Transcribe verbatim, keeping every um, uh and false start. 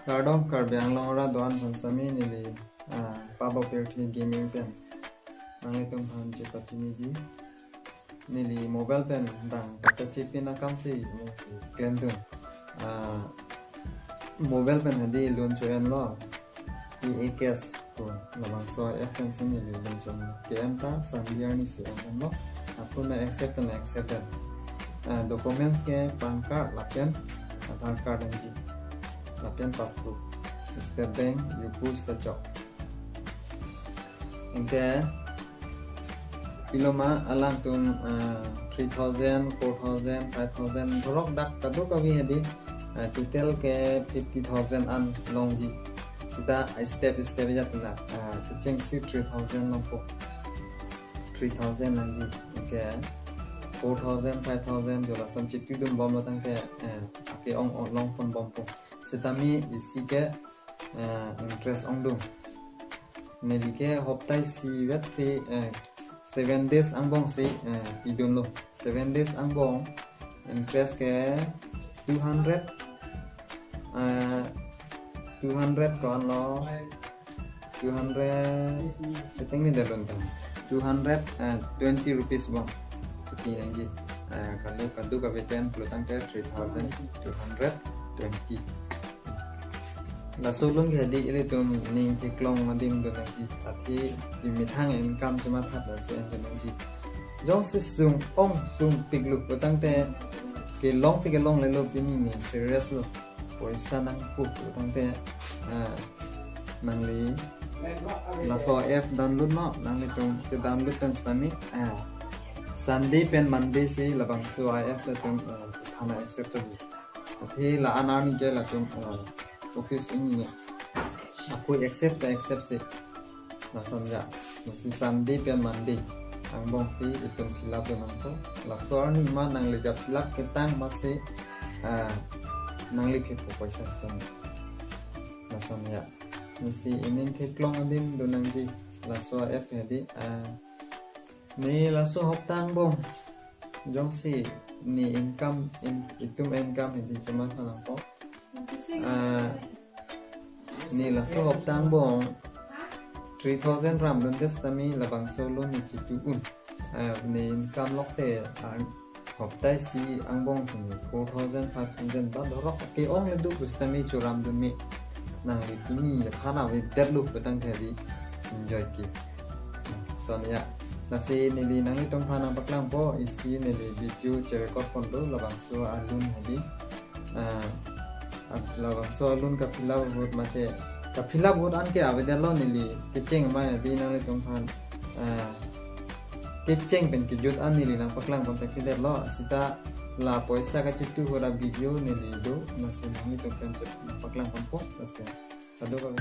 Kardom Karbi Anglong arat do-an aphan sitame neli, ah, Pablo Pirthi Gaming pen nanglitum aphan chepachiniji. Neli mobile pen bang kachechipin akamsi neli klemdun. Ah, mobile pen hadi loan cho-enlo. E A Cash pu labangso app pensi neli loan cho-enlo. Ke-en ta Sunday arni si en-enlo. Apuna accept na accepted. Ah, documents ke PAN card lapen Aadhaar card nangji. Lapen passbook. State Bank, UCO, State Chowk. Anke piloma alangtum, ah, three thousand, four thousand, five thousand, thorok dak kadokave hadi, ah, total ke fifty thousand an longji. Seta step step ajat na, ah, kechengsi three thousand longpo. Three thousand nangji. Anke four thousand, five thousand jo lason chitidunbomlo tangte, eh, ake-ong-ong longponbompo. Sitame isi ke, eh, interest ongdung. Neli ke hopta isi vet si, eh, seven days angbongsi, eh, pidunlo. Seven days angbong interest ke two hundred, eh, two hundred ko-anlo, two hundred, keting ni dalun ta. Two hundred, eh, twenty rupees bang. Kati nangji. Eh, kalau kadokave pen pulo tangte three thousand two hundred twenty. Laso loan ke hadi ilitum ning theklong adim do nangji. Athe pini methang income chematha pensi en do nangji. Jongsi sung ong sungpiklo pu tangte kelong si kelonglelo, pini ni serious lo. Poisa nangpo pu tangte, ah, nangli laso app download non, nanglitum ke download pen sitame, ah, Sunday pen Monday si labangso app latum, ah, thana accept ji. Athe la-an arni ke latum, ah, office ingni. Aphu accept ta accept si. Lason ya. Lasi Sunday pen Monday angbongsi itum fill up nangpo. Laso arni ma nangli ja fill up ketang masi, ah, nangli phepo poisa sitame. Lason ya. Lasi ining theklong adim do nangji. Laso app hadi, ah, ne laso hopta angbong jongsi ne income, in, itum income hadi chematha nangpo. Ah, ne laso hopta angbong three thousand ramdunde sitame labangso loan ne chitu un. Ah, ne income lokte, ah, hopta isi angbong sini four thousand, five thousand ba thorok ke-ongle do pu sitame churamdun me. Nangli pini aphan avedetlo pu tangte hadi enjoy ke. Lason ya. Lasi neli nanglitum aphan nangpaklangpo, isi neli video cherecord ponlo labangso aloan hadi. Ah, ah, labangso aloan ka-fill up ahut mate ka-fill up ahut an ke avedetlo, neli kecheng ma hadi nanglitum aphan, ah, kecheng pen kejut an neli nangpaklang ponte kledetlo. Seta la poisa kachitu ahut a-video neli do, lasi nanglitum pen chep nangpaklang ponpo, lasi. Kadokave.